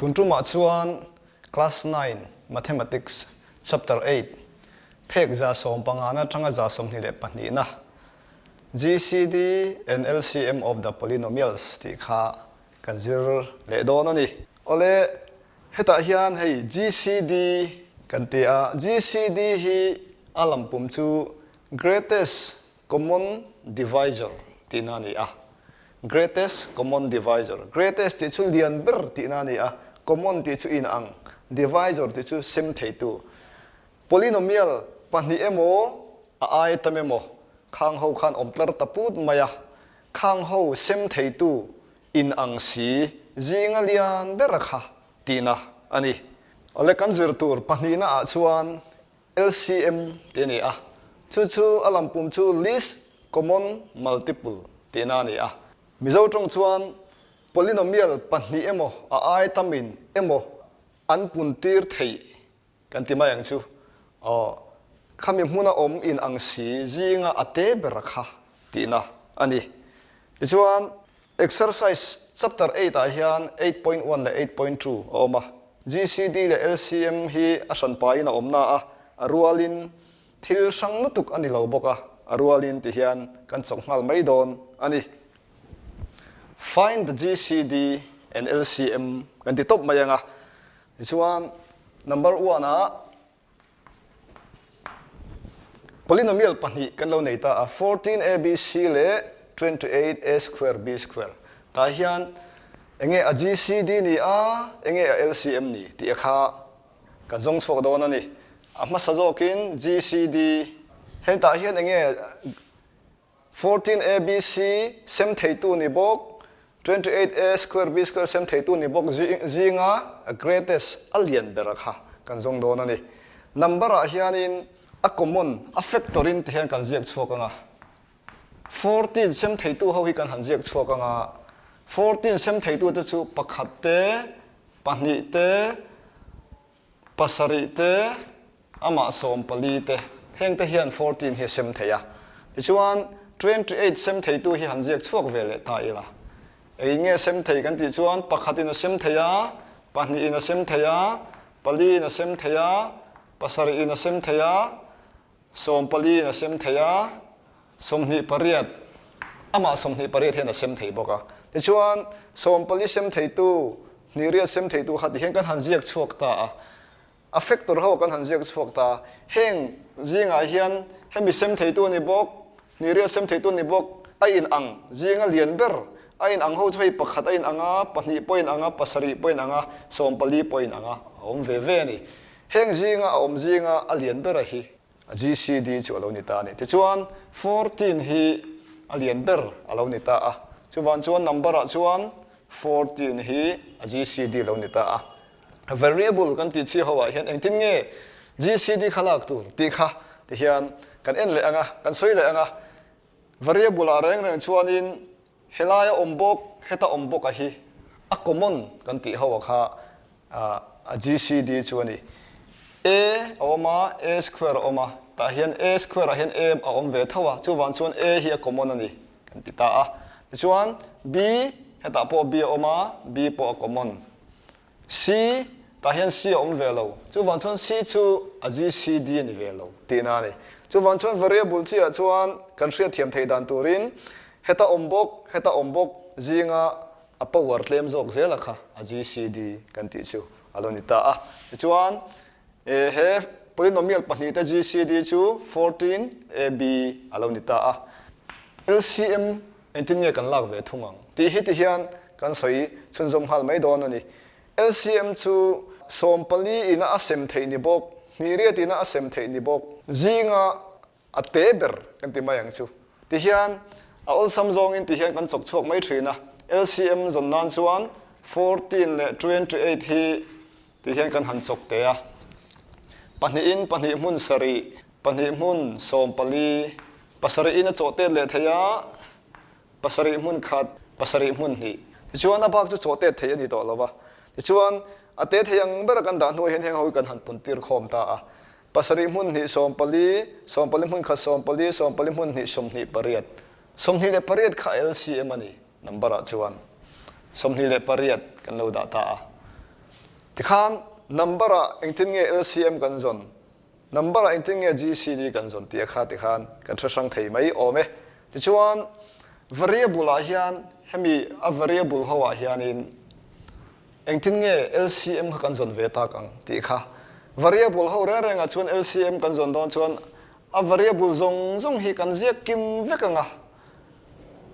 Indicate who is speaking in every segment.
Speaker 1: Tun tumah chuan Class 9 Mathematics Chapter 8 phek 15 na atanga 22 na GCD and LCM of the polynomials tih kha kan zir leh dawn a ni. Awle, hetah hian hei GCD kan ti a, GCD hi a lampum chu Greatest Common Divisor tihna a ni a. Greatest Common Divisor, Greatest tih chu lian ber tihna a ni a, Common tih chu inang, Divisor tih chu sem theitu. Polynomial pahnih emaw a ai tam emaw khang ho khan awm tlar ta put mai a, khang ho sem theitu inang si zinga lian ber kha tihna a ni. Awle kan zir tur pahnihna ah chuan LCM tih a ni a, chu chu a lampum chu Least Common Multiple tihna a ni a. Mizo tawng chuan polynomial pahnih emaw a ai tamin emaw an puntir theih Kan ti mai ang chu. Aw, khami hmuna awm in ang si zinga a te ber kha tihna a ni. Tichuan, exercise chapter 8 ah hian 8.1 leh 8.2 a awm a. GCD leh LCM hi a hran pahin a awm na a, a rualin thil hrang lutuk a ni lo bawk a, a rualin ti hian kan chawk nghal mai dawn a ni. Find the GCD and LCM kan ti tawp mai ang a. Tichuan, number one ah polynomial pahnih kan lo nei ta a, 14abc leh 28a square b square. Tah hian enge a GCD ni a, enge a LCM ni tih a kha kan zawng chhuak dawn a ni. A hmasa zawkin GCD, heng tah hian enge 14 ABC sem theitu ni bawk, 28 A square B square sem theitu ni bawk zinga a greatest a lian ber kha kan zawng dawn a ni. Number ah hianin a common, a factor in ti hian kan ziak chhuak ang a. 14 sem theitu ho hi kan han ziak chhuak ang a. 14 sem theitu te chu pakhat te, pahnih te, pasarih te, amah 14 te, heng te hian 14 hi a sem thei a. Tichuan, 28 sem theitu hi han ziak chhuak ve leh ta ila. Engin nge sem thei kan tih chuan pakhatin a sem thei a, pahnihin a sem thei a, paliin a sem thei a, pasarihin a sem thei a, 14 in a sem thei a, 28, amah 28 hian a sem thei bawk a. Tichuan, 14 sem theitu, hnihriat sem theitu kha tihian kan han ziak chhuak ta a. A factor ho kan han ziak chhuak ta a. Heng zingah hian hemi sem theitu a ni bawk, hnihriat sem theitu a ni bawk, a inang zinga lian ber, a inang ho chu hei pakhat a inang a, pahnih pawh a inang a, pasarih pawh a inang a, 14 pawh a inang a, a awm ve ve a ni. Heng zinga a awm zinga a lian ber a hi a GCD chu a lo ni ta a ni. Tichuan, 14 hi a lian ber a lo ni ta a. Chuvang chuan number ah chuan 14 hi a GCD a lo ni ta a. Variable kan tih chi ho ah hian engtin nge GCD kha lak tur tih kha ti hian kan en leh ang a, kan sawi leh ang a. Variable ah reng reng chuanin Helai a awm bawk, heta awm bawk a hi a common kan tih ho a kha a GCD chu a ni. A a awm a, A square a awm a, tah hian A square ah hian A a awm ve tho a, chuvang chuan A hi a common a ni kan ti ta a. Tichuan B, hetah pawh B a awm a, B pawh a common. C, tah hian C a awm ve lo. Chuvang chuan C chu a GCD a ni ve lo tihna a ni. Chuvang chuan variable chiah chuan kan hriatthiam theih dan turin heta awm bawk, heta awm bawk zinga a power tlem zawk zela kha a GCD kan tih chu a lo ni ta a. Tichuan he polynomial pahnih te GCD chu 14 AB a lo ni ta a. LCM Engtin nge kan lak ve thung ang tih hi ti hian kan sawi chhunzawm nghal mai dawn a ni. LCM chu 14 ina a sem theih ni bawk, hnihriat ina a sem theih ni bawk. Zinga a te ber kan ti mai ang chu. Ti hian a awlsam zawngin ti hian kan chawk chhuak mai thin a. LCM zawn nan chuan 14 leh 28 hi ti hian kan han chawk te a. Pahnihin pahnih hmun sarih, pahnih hmun 14, Pasarih in a chawhtet leh thei a, pasarih hmun khat, pasarih hmun hnih. Tichuan a bak chu chawhtet thei a ni tawh lo va. Tichuan a te thei ang bera kan dah hnuah hian heng ho hi kan han pun tir khawm ta a. Pasarih hmun hnih 14, 14 hmun khat 14, 14 hmun hnih 28. 28 kha LCM a ni number ah chuan 28 kan lo dah ta a. Tikhan number ah engtin nge LCM kan zawn, number ah engtin nge GCD kan zawn tih a kha tikhan kan hre hrang thei mai awm e. Tichuan variable ah hian hemi a variable ho ah hianin engtin nge LCM kha kan zawn ve tak ang tih kha variable ho reng rengah chuan LCM kan zawn dawn chuan a variable zawng zawng hi kan ziak kim vek ang a,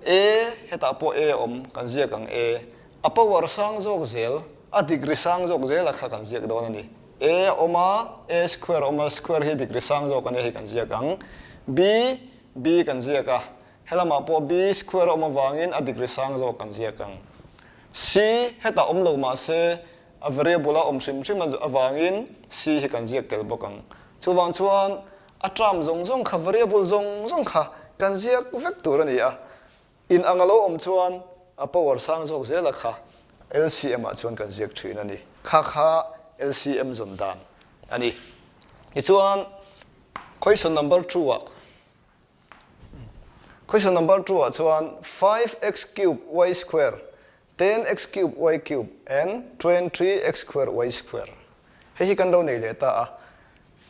Speaker 1: A hetah pawh A a awm kan ziak ang A, a power sang zawk zel, a degree sang zawk zela kha kan ziak dawn a ni. A a awm a, A square a awm a, square hi degree sang zawk a nia hei kan ziak ang. B, B kan ziak a, helamah pawh B square a awm avangin a degree sang zawk kan ziak ang. C hetah awm lo mahse a variable a awm hrim hrim avangin C hi kan ziak tel bawk ang. Chuvang chuan a term zawng zawng kha, variable zawng zawng kha kan ziak vek tur a ni a. In ang a lo awm chuan a power sang zawk zela kha LCM ah chuan kan ziak thin a ni. Kha kha LCM zawn dan a ni. Tichuan question number 2 ah question number 2 ah chuan 5x cube y square 10x cube y cube and 23x square y square. Hei hi kan lo nei leh ta a.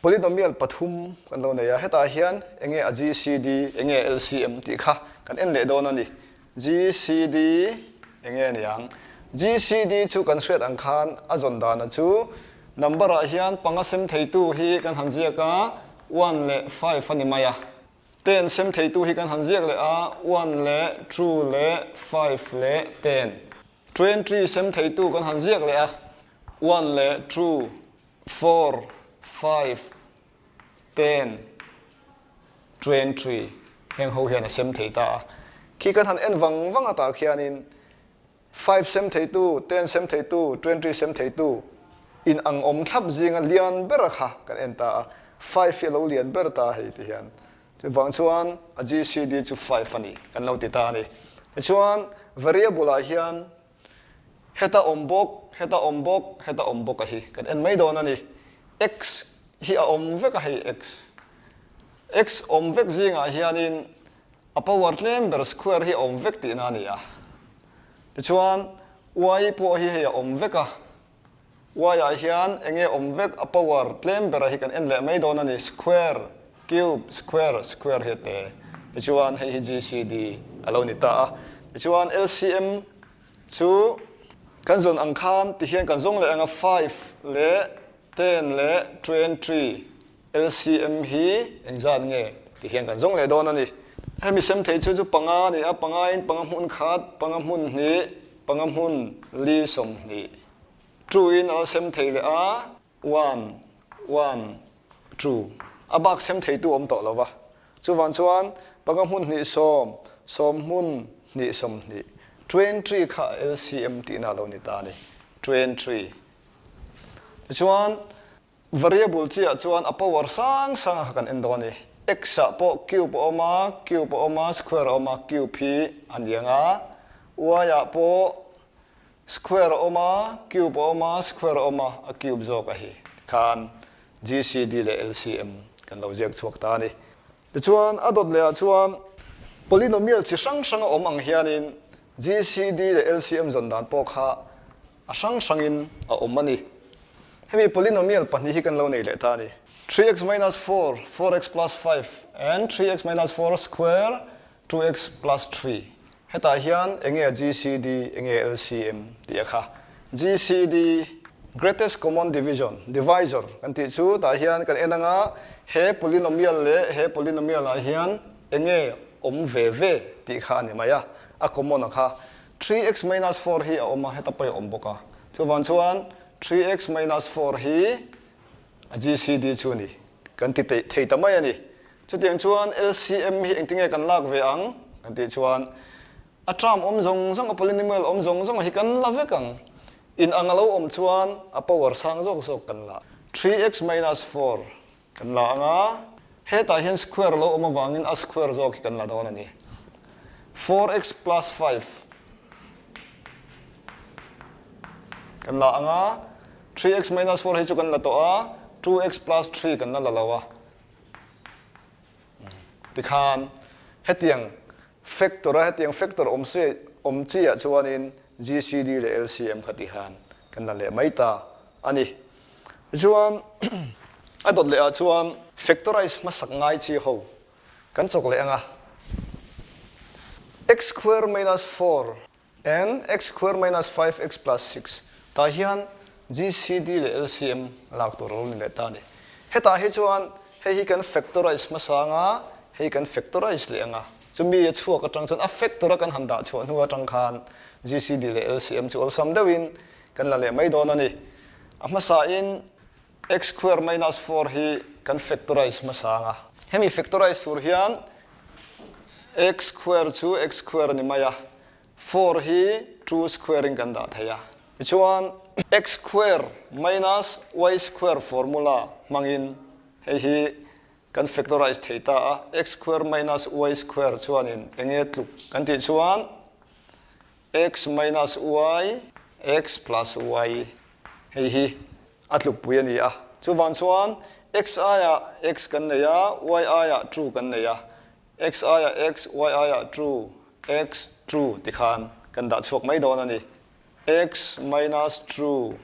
Speaker 1: Polynomial pathum kan lo nei a. Hetah hian enge a GCD, enge LCM tih kha kan en leh dawn a ni. GCD enge a ni ang? GCD chu kan hriat ang khan a zawn dana chu number ah hian panga sem theitu hi kan han ziak a, one leh five a ni mai a. 10 sem theitu hi kan han ziak leh a, one leh two leh five leh 10. 20 sem theitu kan han ziak leh a, one leh two, four, five, 10, 20 heng ho hian a sem thei ta a. Khi kan han en vang vang atah khianin Five sem theitu, 10 sem theitu, 20 sem theitu in ang awm thlap zinga lian ber kha kan en ta a, five hi a lo lian ber ta hei ti hian. Chuvang chuan a GCD chu five a ni kan lo ti ta a ni. Tichuan variable ah hian heta awm bawk, heta awm bawk, heta awm bawk a hi kan en mai dawn a ni. X hi a awm vek a hei x. X awm vek zingah hianin A power tlem ber square hi a awm vek tihna a ni a. Tichuan, y pawh hi hei a awm vek a. Y ah hian eng nge awm vek a power tlem bera hi kan en leh mai dawn a ni, square, cube, square, square hi a te. Tichuan, hei hi GCD a lo ni ta a. Tichuan, LCM chu kan zawn ang khan tihian kan zawng leh ang a, five leh 10 leh 23. LCM hi engzat nge ti hian kan zawng leh dawn a ni. Hemi sem thei chu chu panga a ni a, panga in panga hmun khat, panga hmun hnih, panga hmun li 20. Two in a sem thei leh a, one, one, two. A bak sem thei tu awm tawh lo va. Chuvang chuan panga hmun hnih sawm, sawm hmun hnih 20. 23 kha LCM tihna a lo ni ta a ni. 23. Tichuan. Variable chiah chuan a power sang sang a kha kan en dawn a ni. X ah pawh cube a awm a, cube a awm a, square a awm a, cube hi a ni ang a. Y ah pawh square a awm a, cube a awm a, square a awm a, a cube zawk a hi. Tikhan GCD leh LCM kan lo ziak chhuak ta a ni. Tichuan a dawt leh ah chuan polynomial chi hrang hrang a awm ang hianin GCD leh LCM zawn dan pawh kha A hrang hrangin a awm a ni. Hemi polynomial pahnih hi kan lo nei leh ta a ni. 3x minus 4, 4x plus 5 and 3x minus 4 square, 2x plus 3. Hetah hian eng nge a GCD, eng nge LCM tih a kha. GCD, greatest common division, divisor kan tih chu tah hian kan en anga he polynomial leh he polynomial ah hian eng nge awm ve ve tih kha a ni mai a, a common a kha. 3x minus 4 hi a awm a, heta pawh a awm bawk a. Chuvang chuan 3x minus 4 hi a GCD chu a ni. Kan ti thei ta mai a ni. Chutiang chuan LCM hi engtinge kan lak ve ang kan tih chuan a term awm zawng zawng, a polynomial awm zawng zawng hi kan la vek ang. In ang a lo awm chuan a power sang zawk zawk kan la. 3x minus 4 Kan la ang a, hetah hian square lo awm avangin a square zawk hi kan la dawn a ni. 4x plus 5 kan la ang a, 3x minus 4 hi chu kan la tawh a, 2x plus 3 kan la la lo a. Tikhan hetiang factor a hetiang factor awm se awm chi ah chuanin GCD leh LCM kha tikhan kan la leh mai ta. a ni. Tichuan, a dawt leh ah chuan factorize hmasak ngai chi ho kan chawk leh ang a, x square minus 4 and x square minus 5x plus 6 tah hian GCD leh LCM lak tur a lo ni leh ta a ni. Hetah hi chuan hei hi kan factorize hmasa ang a, hei kan factorize leh ang a, chumi a chhuak atang chuan a factor a kan han dah chhuah hnu atang khan GCD leh LCM chu awlsam deuhin kan la leh mai dawn a ni. A hmasain x square minus 4 hi kan factorize hmasa ang a. Hemi factorize tur hian x square chu x square a ni mai a, 4 hi 2 square in kan dah thei a. Tichuan x square minus y square formula hmangin hei hi kan factorize thei ta a, x square minus y square chuanin enge tluk kan tih chuan x minus y x plus y hei hi a tlukpui a ni a. Chuvang chuan x aiah x kan nei a, y aiah 2 kan nei a, x aiah x, y aiah 2, x 2 tikhan kan dah chhuak mai dawn a ni. X minus 2,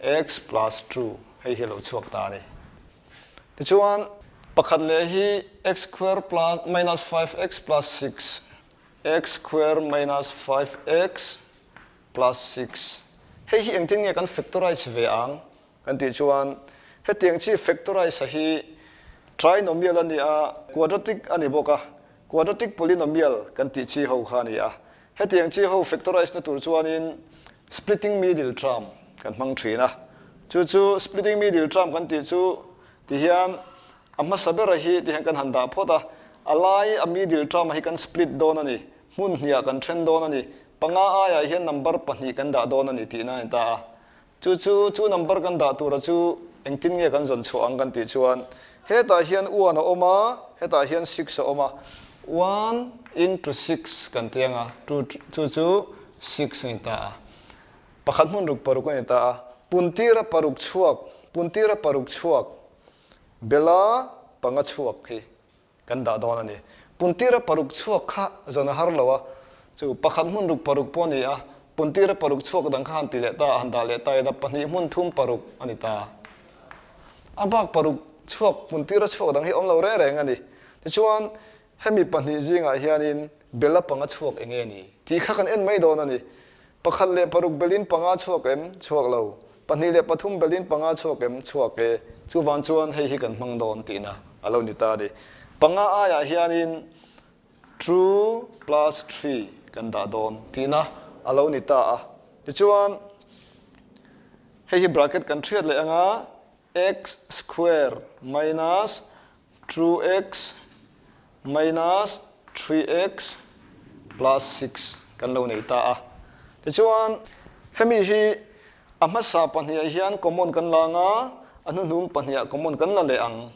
Speaker 1: x plus 2 hei hi a lo chhuak ta a ni. Tichuan pakhat leh hi x square plus minus 5x plus 6, x square minus 5x plus 6 hei hi engtin nge kan factorize ve ang kan tih chuan hetiang chi factorize a hi trinomial a ni a, quadratic a ni bawk a, quadratic polynomial kan tih chi ho kha a ni a. Hetiang chi ho factorize na tur chuanin splitting middle term kan hmang thin a, chu chu splitting middle term kan tih chu tihian a hmasa bera hi tihian kan han dah phawt a, a lai a middle term a hi kan split dawn a ni, hmun hniah kan then dawn a ni, panga aiah hian number pahnih kan dah dawn a ni tihna a ni ta a. Chu chu chu number kan dah tura chu engtin nge kan zawn chhuah ang kan tih chuan hetah hian one a awm a, hetah hian six a awm a, one into six kan ti ang a, chu chu chu six a ni ta a, pakhat hmun ruk paruk a ni ta a, puntira paruk chhuak, puntira paruk chhuak, bela panga chhuak hi. Kan dah dawn a ni. Puntira paruk chhuak kha zawn a har lo a, chu pakhat hmun ruk paruk pawh a ni a, puntira paruk chhuak dang kha han ti leh ta, han dah leh ta ila pahnih hmun thum paruk a ni ta. A bak paruk chhuak puntira chhuak dang hi awm lo reng reng a ni. Tichuan, hemi pahnih zingah hianin bela panga chhuak eng nge ni tih kha kan en mai dawn a ni. Pakhat leh paruk belin panga chhuak em? Chhuak lo. Pahnih leh pathum belin panga chhuak em? Chhuak e. Chuvang chuan hei hi kan hmang dawn tihna a lo ni ta a ni. Panga aiah hianin two plus three kan dah dawn tihna a lo ni ta a. Tichuan, hei hi bracket kan hriat leh anga x square minus 2x minus 3x plus 6 kan lo nei ta a. Tichuan, hemi hi a hmasa pahniah hian common kan la anga, a hnuhnung pahniah common kan la leh ang.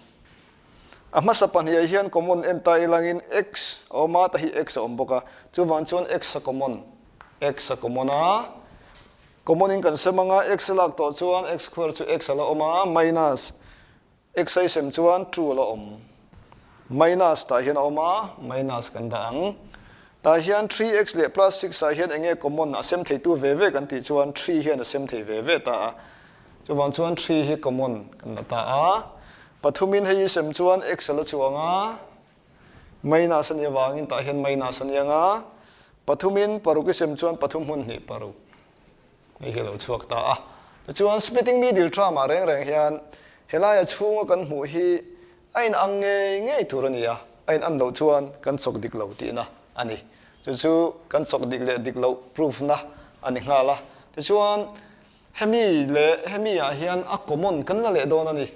Speaker 1: A hmasa pahniah hian common en ta ilangin x a awm a, ta hi x a awm bawk a. Chuvang chuan x a common, x a common a. Common in kan sem anga, x a lak tawh chuan x square chu x a la awm a, minus x a i sem chuan 2 a la awm. Minus tah hian a awm a, minus kan dah ang. Tah hian 3x leh plus 6 ah hian eng nge common a sem theitu ve ve kan tih chuan 3 hian a sem thei ve ve ta a. Chuvang chuan 3 hi common kan la ta a. Pathumin hei i sem chuan x a la chuang a, minus a nih avangin tah hian minus a ni ang a. Pathumin paruk i sem chuan pathum hmun hnih paruk hei hi a lo chhuak ta a. Tichuan splitting middle term ah reng reng hian helaia chhunga kan hmuh hi a in ang ngei ngei tur a ni a, a in an loh chuan kan chawk dik lo tihna a ni. Chu chu kan chawk dik leh dik loh proof na a ni nghal a. Tichuan Hemi leh hemi ah hian a common kan la leh dawn a ni.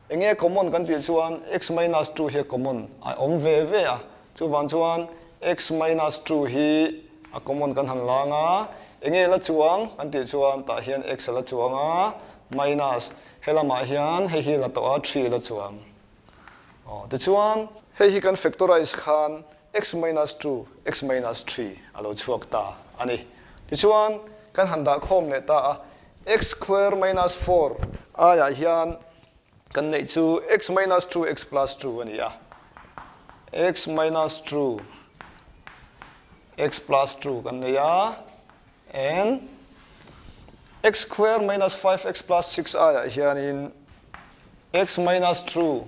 Speaker 1: Enge common kan tih chuan x minus 2 hi a common a awm ve ve a. Chuvang chuan x minus 2 hi a common kan han lang a. Enge la chuang kan tih chuan tah hian x a la chuang a, minus helamah hian hei hi la tawh a 3 la chuang. Aw tichuan hei hi kan factorize khan x minus 2, x minus 3 a lo chhuak ta a ni. Tichuan kan han dah khawm leh ta a, x square minus 4 aiah hian kan neih chu x minus 2, x plus 2 a ni a. x minus 2, x plus 2 kan nei a, and. X square minus 5x plus 6 aiah hianin x minus 2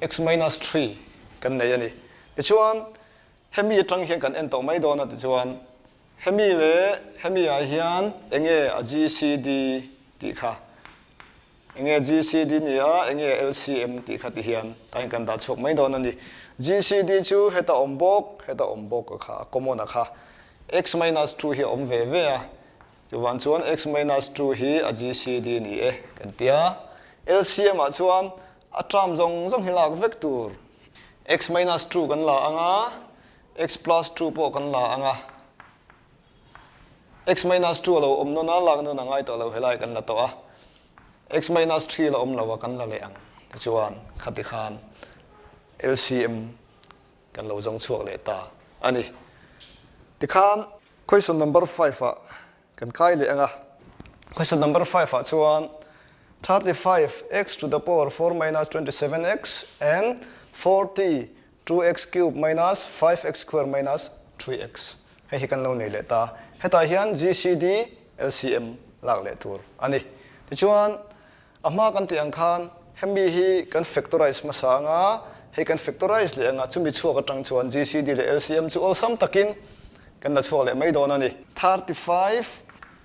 Speaker 1: x minus 3 kan nei a ni. Tichuan, hemi atang hian kan en tawh mai dawn a tichuan hemi leh hemi ah hian enge a GCD tih kha Enge GCD ni a, enge LCM tih kha ti hian tain kan dah chhuak mai dawn a ni. GCD chu heta awm bawk, heta awm bawk a kha, a common a kha. X minus 2 hi a awm ve ve a, chuvang chuan x minus 2 hi a GCD ni e kan ti a. LCM ah chuan a term zawng zawng hi lak vek tur. X minus 2 kan la ang a, x plus 2 pawh kan la ang a. X minus 2 a lo awm nawn a, lak nawn a ngai tawh lo helai kan la tawh a, x minus 3 la awm lo a kan la leh ang tichuan khati khan LCM kan lo zawng chhuak leh ta a ni. Tikhan question number 5 ah kan kai leh ang a, question number 5 ah chuan 35 x to the power 4 minus 27 x and 40 2x cube minus 5x square minus 3x hei hi kan lo nei leh ta. Hetah hian GCD LCM lak leh tur a ni. Tichuan, a hma kan tih ang khan hemi hi kan factorize hmasa anga, hei kan factorize leh anga chumi chhuak atang chuan GCD leh LCM chu awlsam takin kan la chhuak leh mai dawn a ni. 35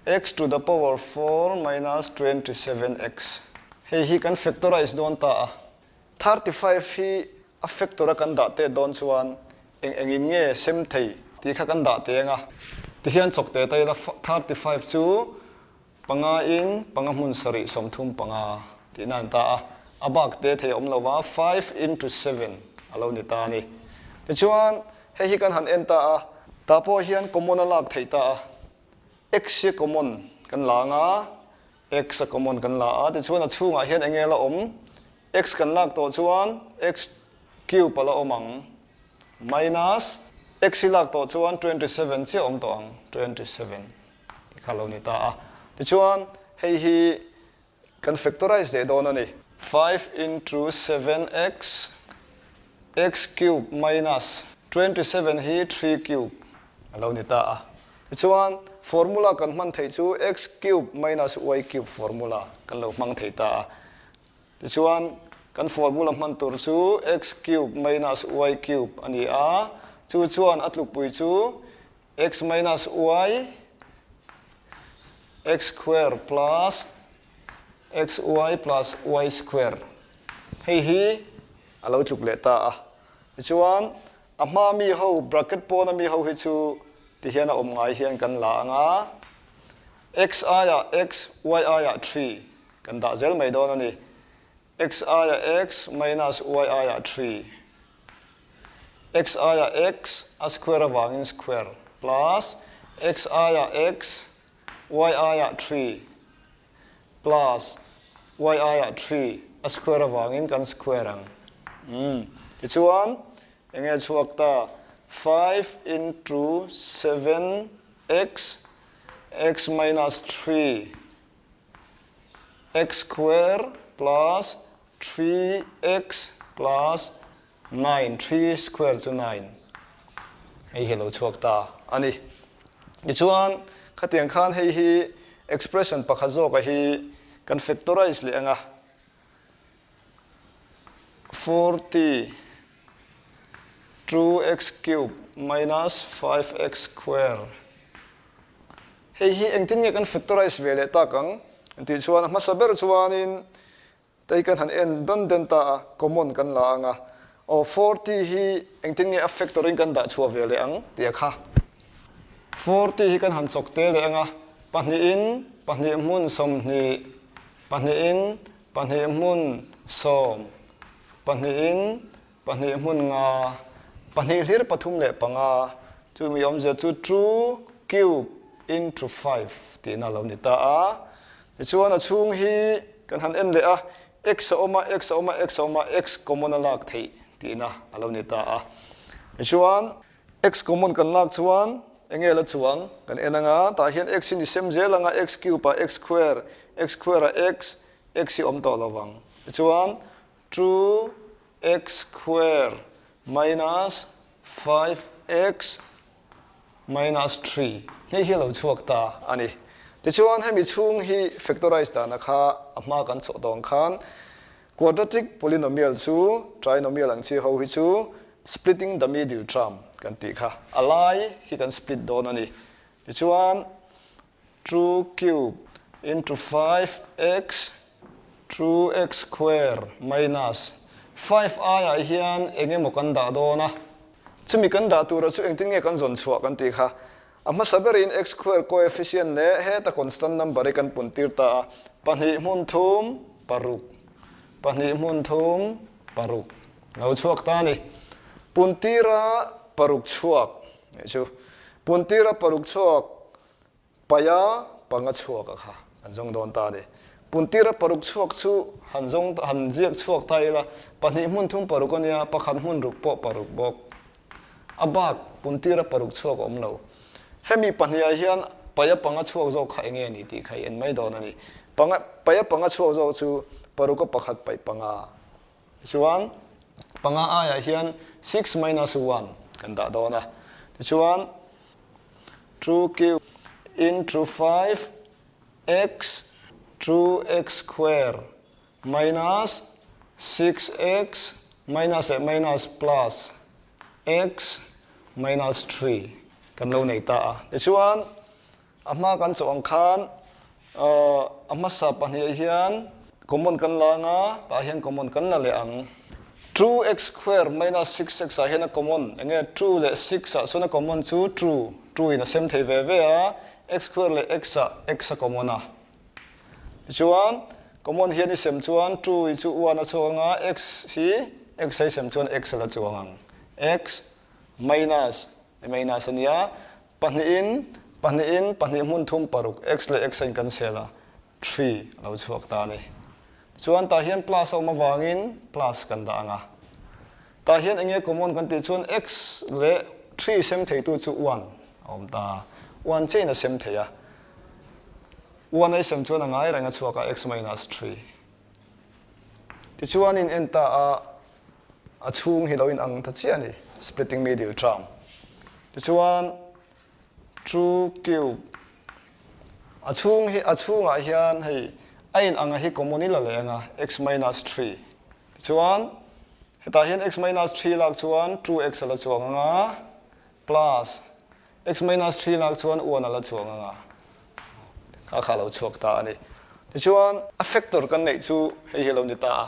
Speaker 1: x to the power 4 minus 27x hei hi kan factorize dawn ta a. 35 hi a factor a kan dah teh dawn chuan eng engin nge sem thei tih kha kan dah teh ang a. Tihian chawk teh ta ila 35 chu panga in panga hmun sarih 35 tihna an ta a, a bak teh thei a awm lo va, five into seven a lo ni ta a ni. Tichuan hei hi kan han en ta a, tah pawh hian common a lak theih ta a, x hi common kan la ang a, X a common kan la a, tichuan a chhungah hian enge la awm? X kan lak tawh chuan x cube a la awm ang, minus x hi lak tawh chuan 27 chiah awm tawh ang, 27 tih kha a lo ni ta a. Tichuan hei hi kan factorize leh dawn a ni. 5 into 7x x cube minus 27 hi 3 cube a lo ni ta a. Tichuan, formula kan hman theih chu x cube minus y cube formula kan lo hmang thei ta a. Tichuan, kan formula hman tur chu x cube minus y cube a ni a, chu chuan a tlukpui chu x minus y x square plus xy plus y square hei hi a lo tluk leh ta a. Tichuan, A hma mi ho bracket pawna mi ho hi chu ti hian a awm ngai hian kan la ang a, x aiah x, y aiah 3 kan dah zel mai dawn a ni. X aiah x minus y aiah 3, x aiah x a square avangin square plus x aiah x, y aiah 3 plus y aiah 3 a square avangin kan square ang. Umm. Tichuan, enge chhuak ta? 5 into 7x x minus 3 x square plus 3x plus 9, 3 square chu 9 hei hi a lo chhuak ta a ni. Tichuan, khatiang khan hei hi expression pakhat zawka hi kan factorize leh ang a, 40 2x cube minus 5x square hei hi engtin nge kan factorize ve leh tak ang tih chuan a hmasa ber chuanin Tei kan han en dawn den ta a, common kan la ang a, aw 40 hi engtin nge a factor in kan dah chhuah ve leh ang tih a kha. 40 hi kan han chawk te leh ang a, pahnihin pahnih hmun 20, pahnihin pahnih hmun 10, pahnihin pahnih hmun nga, pahnih hlir pathum leh panga, chumi awmzia chu two cube into five tihna a lo ni ta a. Tichuan a chhung hi kan han en leh a, x a awm a, x a awm a, x a awm a, x common a lak theih tihna a lo ni ta a. Tichuan x common kan lak chuan eng nge la chuang kan en ang a, tah hian x hi ni sem zel ang a, x cube ah x square, x square ah x, x hi awm tawh lo vang. Tichuan 2 x square minus 5x. minus 3 hei hi a lo chhuak ta a ni. Tichuan hemi chhung hi factorize dana kha a hma kan chawh tawh ang khan quadratic polynomial chu trinomial ang chi ho hi chu splitting the middle term kan tih kha a lai hi kan split dawn a ni. Tichuan 2 cube into 5x 2x square minus 5 aiah hian eng emaw kan dah dawn a, chumi kan dah tura chu engtin nge kan zawn chhuah kan tih kha. A hmasa berin x square coefficient leh heta constant number hi kan pun tir ta a, pahnih hmun thum paruk, pahnih hmun thum paruk lo chhuak ta a ni. Pun tira paruk chhuak nih chu pun tira paruk chhuak Paia panga chhuak a kha kan zawng dawn ta a ni. Puntira paruk chhuak chu han zawng han ziak chhuak ta ila, pahnih hmun thum paruk a nia, pakhat hmun ruk pawh paruk bawk. A bak Puntira paruk chhuak a awm lo. Hemi pahniha hian paia panga chhuak zawk kha enge a ni tih kha i en mai dawn a ni. Panga paia panga chhuak zawk chu paruka pakhat paih panga. Tichuan panga aiah hian six minus one kan dah dawn a. Tichuan 2 cube into 5 x 2x square minus 6x minus leh minus plus x minus 3 kan lo nei ta a. Tichuan A hma kan chawh ang khan a hmasa pahnihah hian common kan la anga tah hian common kan la leh ang. 2x square minus 6x ah hian a common enge 2 leh 6 ah chuan a common chu 2, 2 in a sem thei ve ve a, x square leh x ah x a common a. Tichuan common hian i sem chuan 2 hi chu 1 a chhuak anga x hi x a i sem chuan x a la chuang ang. x minus minus a nia. Pahnihin, pahnihin, pahnih hmun thum paruk, x leh x a in cancel a, three a lo chhuak ta a ni. Chuan tah hian plus a awm avangin plus kan dah ang a. Tah hian eng nge common kan tih chuan x leh three sem theitu chu one a awm ta a, one chiahin a sem thei a. One a i sem chuan a ngai reng a chhuak a, x minus three. Tichuan in en ta a, a chhung hi lo in ang ta chiah a ni, splitting middle term. Tichuan two cube a chhung hi a chhungah hian hei a in ang a hi common ila leh ang a, x minus 3. Tichuan hetah hian x minus 3 lak chuan 2x a la chuang ang a, plus X minus 3 lak chuan 1 a la chuang ang a, kha kha a lo chhuak ta a ni. Tichuan a factor kan neih chu hei hi a lo ni ta a,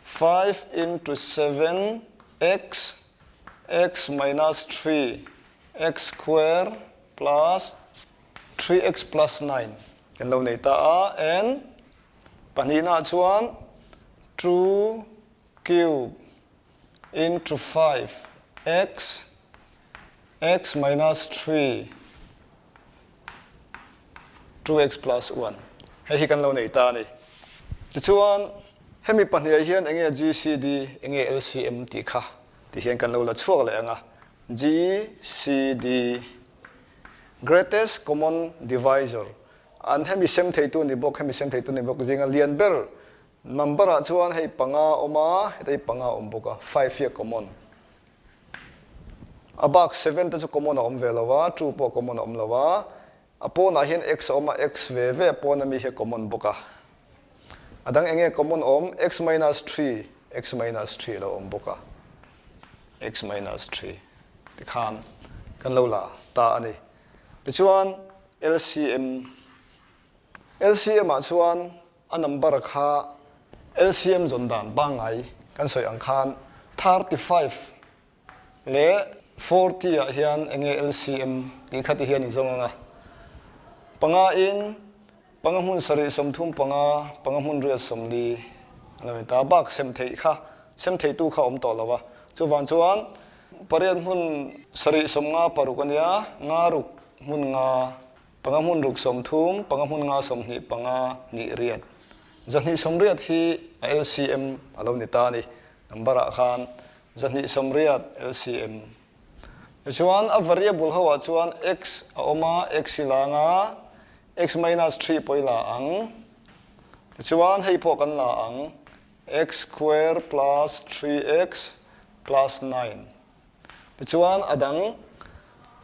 Speaker 1: 5 into 7 x x minus 3 x square plus 3x plus 9 kan lo nei ta a, and pahnihnaah chuan 2 cube into 5 x x minus 3 2x plus 1 hei hi kan lo nei ta a ni. Tichuan hemi pahniha hian enge GCD enge LCM tih kha ti hian kan lo la chhuak leh ang a, GCD greatest common divisor an hemi sem theitu ni bawk hemi sem theitu ni bawk zinga lian ber Number ah chuan hei panga a awm a, heta hi panga a awm bawk a, five hi a common. A bak seven te chu common a awm ve lo a, two pawh common a awm lo a, a pawnah hian x a awm a, x ve ve a pawn ami hi a common bawk a. A dang eng nge common awm? x minus three, x minus three a lo awm bawk a, x minus three tikhan kan lo la ta a ni. Tichuan LCM, LCM ah chuan A number kha LCM zawn dan pangngai kan sawi ang khan 35 leh 40 ah hian enge LCM tih kha ti hian i zawng ang a. Panga in panga hmun sarih sawmthum panga, panga hmun riat sawmli a lo ni ta. Bak sem theih kha sem theitu kha awm tawh lo a. Chuvang chuan pariat hmun sarih sawmnga paruk a nia, nga ruk hmun nga Panga hmun ruk 30, panga hmun nga 20, panga hnih riat. Zahnih sawmriat hi a LCM a lo ni ta a ni. Number ah khan zahnih sawmriat LCM. Tichuan a variable ho ah chuan x a awm a, x hi la anga, x minus 3 pawh i la ang. Tichuan hei pawh kan la ang, x square plus 3x plus 9. Tichuan a dang.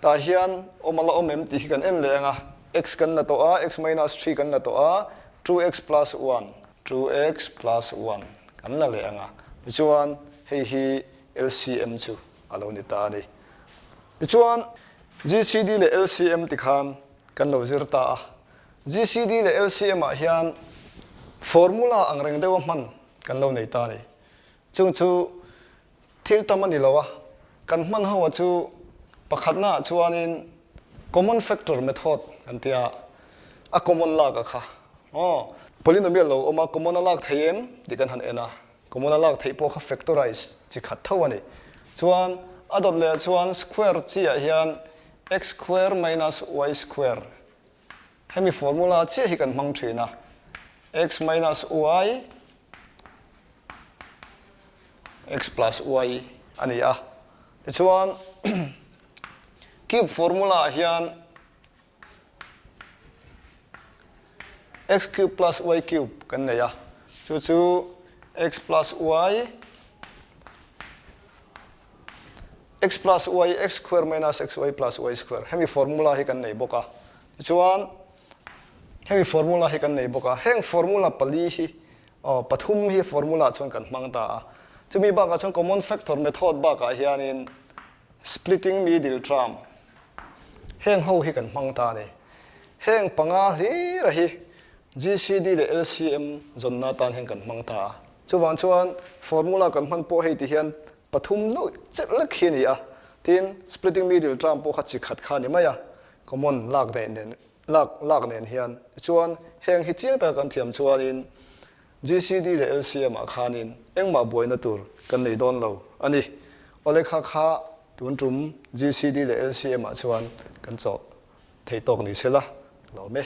Speaker 1: Tah hian awm a la awm em tih hi kan en leh ang a, x kan la tawh a, x minus 3 kan la tawh a, 2x plus 1, 2x plus 1 kan la leh ang a, tichuan hei hi LCM chu a lo ni ta a ni. Tichuan GCD leh LCM tikhan kan lo zir ta a, GCD leh LCM ah hian formula ang reng deuha hman kan lo nei ta a ni. Chung chu thil tam a ni lo a, kan hman ho a chu pakhatna ah chuanin common factor method kan tia, a common lak a kha aw. Polynomial lo awm a, common a lak thei em tih kan han en a, common a lak theih pawh kha factorize chi khat tho a ni. Chuan a dawt leh ah chuan square chi ah hian x square minus y square hemi formula chiah hi kan hmang thin a, x minus y x plus y a ni a. Tichuan cube formula ah hian x cube plus y cube kan nei a, chu chu x plus y x plus y x square minus xy plus y square hemi formula hi kan nei bawk a. Tichuan hemi formula hi kan nei bawk a, heng formula pali hi Aw, pathum hi formula chuan kan hmang ta a. Chumi bakah chuan common factor method bakah hianin splitting middle term heng ho hi kan hmang ta a ni. Heng panga hlira hi GCD leh LCM zawnna atan hian kan hmang ta a. Chuvang chuan formula kan hman pawh hei ti hian pathum loh chelh lek hi a ni a. Tin, splitting middle term pawh kha chi khat kha a ni mai a, common lak nen Lak lak nen hian. Tichuan, heng hi chiang taka kan thiam chuanin GCD leh LCM ah khanin engmah buaina tur kan nei dawn lo a ni. Awle kha kha tun tum GCD leh LCM ah chuan kan chawh thei tawk ni se la, lawm e.